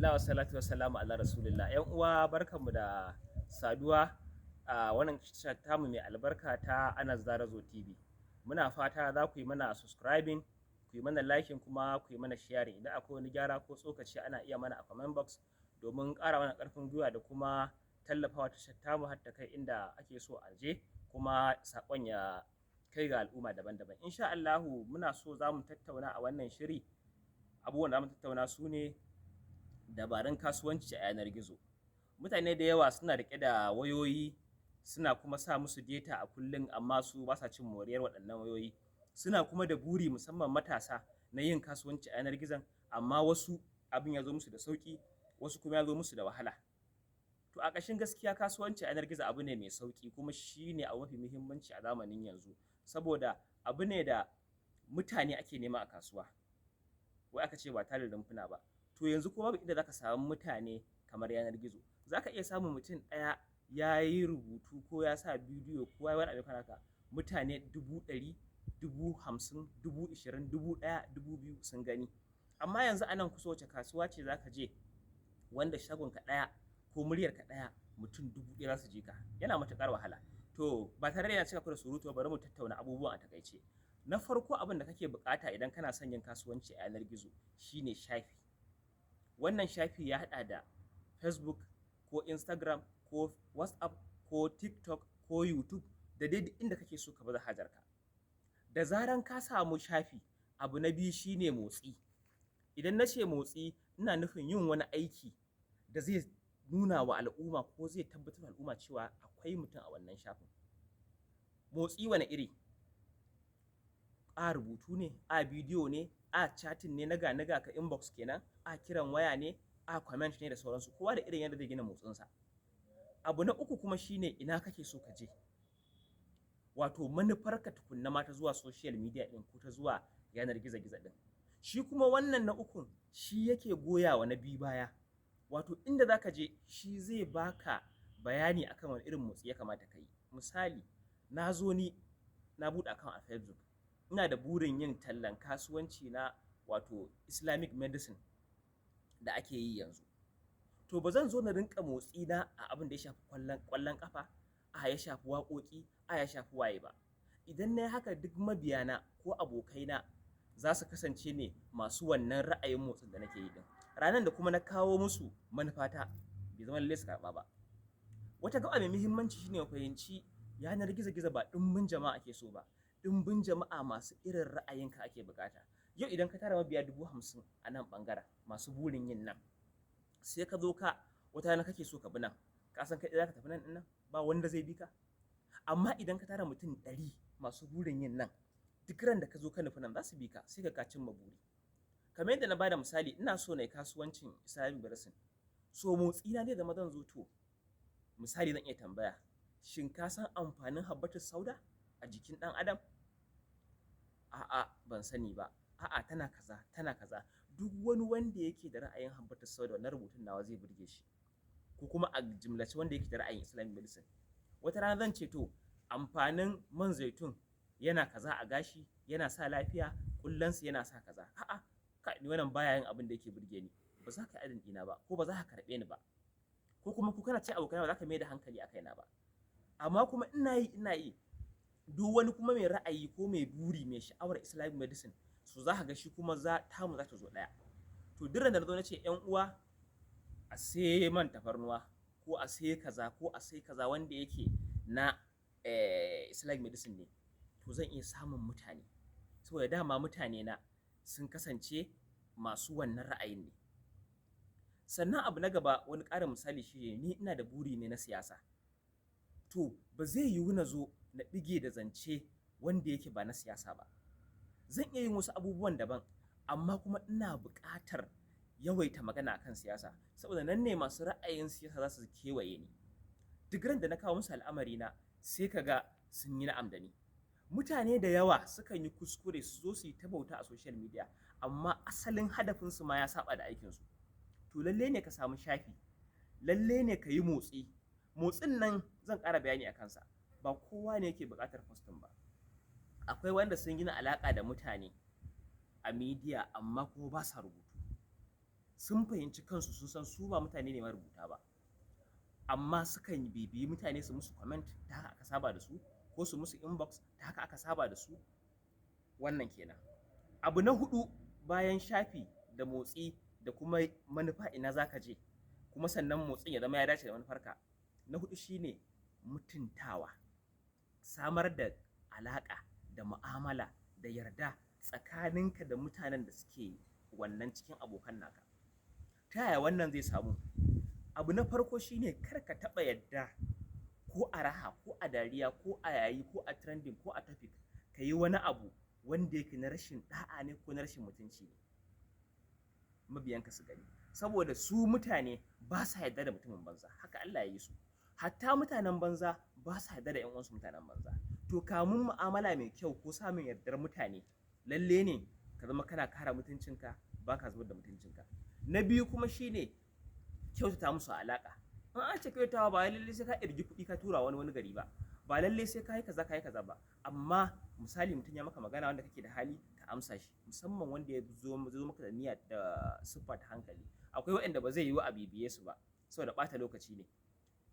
Alhamdulillah, wassalatu wassalamu ala rasulillah. Yan uwa, barkanmu da saduwa a wannan tasha tamu mai albarka ta Anas Darazo TV. Muna fata za ku yi mana subscribing, ku yi mana liking, kuma ku yi mana sharing. Idan akwai wani gyara ko tsokaci, ana iya mana a comment box domin ƙara mana ƙarfin gwiwa da kuma tallafawa tashar tamu har ta kai inda ake so a je, kuma saƙon ya kai ga al'umma daban-daban. Insha Allahu, muna so za mu tattauna a wannan shiri. Abubuwan da za mu tattauna su ne dabarun kasuwanci a yanar gizo. Mutane da yawa suna riƙe da wayoyi, suna kuma sa musu data a kullum, amma su ba sa cin moriyar waɗannan wayoyi. Suna kuma da buri, musamman matasa, na yin kasuwanci a yanar gizon, amma wasu abin ya zo musu da sauƙi, wasu kuma ya zo musu da wahala. To, a ƙashin gaskiya, kasuwanci a yanar gizo abu ne mai sauƙi, kuma shi ne abu mafi muhimmanci a zamanin yanzu, saboda abu ne da mutane ake nema a kasuwa. Wai aka ce ba tarin rumfuna ba. To, yanzu kuma babu inda zaka samu mutane kamar yanar gizo. Zaka iya samun mutum ɗaya ya yi rubutu ko ya sa bidiyo ko ya yi wani abu haka, mutane 100,000, 50,000, 20,000, 1,000, 2,000 sun gani. Amma yanzu a nan kusa, wace kasuwa ce zaka je wanda shagonka ɗaya ko muryarka ɗaya mutum 1,000 za su ji ka? Yana matuƙar wahala. To, ba tare da na cika ku da surutu ba, bari mu tattauna abubuwan a taƙaice. Na farko, abin da kake buƙata idan kana son yin kasuwanci a yanar gizo shine shafi. Wannan shafi ya haɗa da Facebook ko Instagram ko WhatsApp ko TikTok ko YouTube da dai duk inda kake so ka baza hajarka. Da zaran ka samu shafi, abu na biyu shine motsi. Idan na ce motsi, ina nufin yin wani aiki da zai nuna wa al'umma ko zai tabbatar wa al'umma cewa akwai mutum a wannan shafin. Motsi wane iri? A rubutu ne, a bidiyo ne, a chatting ne na ga ka inbox kenan, a kiran waya ne, a comment ne da sauransu. Kowa da irin yadda zai gina motsinsa. Abu na uku kuma shine ina kake so ka je, wato manufarka tukunna ma ta zuwa social media din ko ta zuwa yanar gizo-gizo din. Shi kuma wannan na ukun shi yake goya wa na biyu baya, wato inda zaka je shi zai baka bayani akan wani irin motsi ya kamata ka yi. Misali, na zo ni na buɗe account a Facebook, ina da burin yin tallan kasuwanci na, wato Islamic medicine da ake yi yanzu. To, ba zan zo na rinka motsi na a abin da ya shafi kwallon kafa, a ya shafi waƙoƙi, a ya shafi waye ba. Idan na yi haka, duk mabiyana ko abokaina za su kasance ne masu wannan ra'ayin motsin da nake yi din. Ranar da kuma na kawo musu manufata, bai zama lallai su karɓa ba. Wata gaba mai muhimmanci shine mu fahimci yanar gizo-gizo ba ɗimbin jama'a ake so ba, ɗimbin jama'a masu irin ra'ayinka ake bukata. Yau idan ka tara mabiya 50,000 a nan ɓangaren masu burin yin nan, sai ka zo ka wata rana kake so ka bi nan, ka san kai za ka tafi nan ɗin nan, ba wanda zai bi ka. Amma idan ka tara mutum 100 masu burin yin nan, duk ran da ka zo ka nufi nan, za su bi ka, sai ka cimma buri. Kamar yadda na bada misali, ina so na yi kasuwancin Islamic medicine, so motsi na zai zama zan zo, to misali zan iya tambaya, "Shin ka san amfanin habbatus sauda a jikin ɗan adam?" "A'a, ban sani ba." "A'a, tana kaza, tana kaza." Duk wani wanda yake da ra'ayin habbatus sauda, wannan rubutun nawa zai burge shi, ko kuma a jimlace wanda yake da ra'ayin Islamic medicine. Wata rana zan ce, "To, amfanin man zaitun yana kaza a gashi, yana sa lafiya, kullansa yana sa kaza." "A'a, kai, ni wannan baya yin abin da yake burge ni." Ba za ka adding ɗina ba, ko ba za ka karɓe ni ba, ko kuma ku kana ce abokai, ba za ka mai da hankali a kaina ba. Amma kuma ina yi, ina yi, duk wani kuma mai ra'ayi ko mai buri, mai sha'awar Islamic medicine, so za ka ga shi kuma za tamu za ta zo ɗaya. To, duk da na zo na ce, "Yan uwa, a sai man tafarnuwa, ko a sai kaza, ko a sai kaza wanda yake na Islamic medicine ne," to zan iya samun mutane, saboda dama mutane na sun kasance masu wannan ra'ayin ne. Sannan abu na gaba, wani ƙarin misali shi ne, ni ina da buri ne na siyasa. To, ba zai yiwu na zo na ɗige da zance wanda yake ba na siyasa ba. Zan iya yin wasu abubuwan daban, amma kuma ina buƙatar yawaita magana akan siyasa, saboda nan ne masu ra'ayin siyasa za su kewaye ni. Duk ran da na kawo musu al'amari na, sai ka ga sun yi na'am da ni. Mutane da yawa sukan yi kuskure su zo su yi ta bauta a social media, amma asalin hadafinsu ma ya saba da aikinsu. To, lalle ne ka samu shafi, lalle ne ka yi motsi. Motsin nan zan ƙara bayani a kansa. Ba kowa ne yake buƙatar posting ba. Akwai wanda sun gina alaƙa da mutane a media, amma kuma ba sa rubutu. Sun fahimci kansu, sun san su ba mutane ne marubuta ba, amma sukan bibiyi mutane su musu comment, ta haka aka saba da su, ko su musu inbox, ta haka aka saba da su. Wannan kenan. Abu na hudu, bayan shafi da motsi da kuma manufa, ina za ka je, kuma sannan motsin ya zama ya dace da manufarka, na hudu shine mutuntawa, samar da alaƙa da mu'amala da yarda tsakaninka da mutanen da suke wannan cikin abokan naka. Ta yaya wannan zai samu? Abu na farko shine kar ka taɓa yadda, ko a raha ko a dariya ko a yayi ko a trending ko a topic, ka yi wani abu wanda yake na rashin ɗa'a ne ko na rashin mutunci ne, mabiyanka su gani. Saboda su mutane ba sa yarda da mutumin banza, haka Allah ya yi su. Hatta mutanen banza ba sa yarda da ƴan uwansu mutanen banza. To, kamun mu'amala mai kyau ko samun yardar mutane, lalle ne ka zama kana kare mutuncinka, ba ka zubar da mutuncinka. Na biyu kuma shine kyautata musu alaƙa. In an ce kyautatawa, ba lalle sai ka irgi kuɗi ka tura wani wani gari ba, ba lalle sai ka yi kaza ka yi kaza ba. Amma misali, mutum ya maka magana wanda kake da hali, ka amsa shi, musamman wanda ya zo maka da niyya da siffa ta hankali. Akwai waɗanda ba zai yiwu a bibiye su ba saboda ɓata lokaci ne.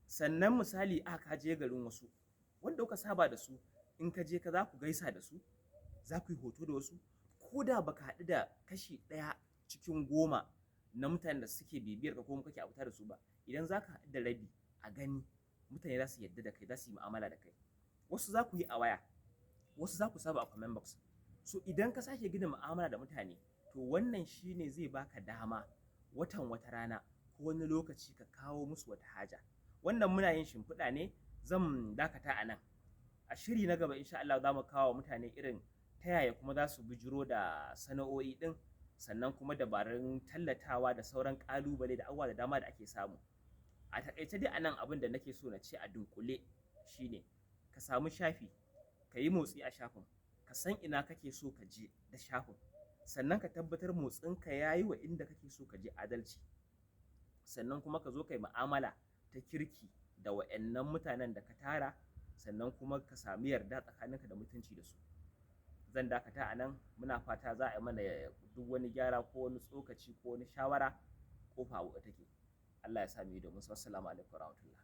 Sannan misali, a ka je garin wasu wanda kuka saba da su, in ka je ka za ku gaisa da su, za ku yi hoto da wasu, ko da baka haɗu da kashi 1 cikin 10 na mutanen da suke bibiyar ka ko kake abuta da su ba, idan za ka haɗu da rabi a gani, mutane za su yarda da kai, za su yi mu'amala da kai. Wasu za ku yi a waya, wasu za ku saba a comment box. So idan ka sake gina mu'amala da mutane, to wannan shine zai baka dama watan wata rana ko wani lokaci ka kawo musu wata haja. Wannan muna yin shimfiɗa ne, zan dakata a nan. A shiri na gaba, insha Allah, za mu kawo mutane irin ta yaya kuma za su bijiro da sana'o'i ɗin, sannan kuma dabarun tallatawa da sauran ƙalubale da abubuwa da dama da ake samu. A taƙaice dai, a nan abin da nake so na ce a dunkule shine ka samu shafi, ka yi motsi a shafin, ka san ina kake so ka je da shafin, sannan ka tabbatar motsinka ya yi wa inda kake so ka je adalci, sannan kuma ka zo ka yi mu'amala ta kirki da wa'annan mutanen da ka tara, sannan kuma ka sami yarda tsakaninka da mutunci da su. Zan dakata a nan. Muna fata za a yi mana duk wani gyara ko wani tsokaci ko wani shawara, kofa a buɗe take. Allah ya sa mu yi domin. Assalamu alaikum warahmatullahi.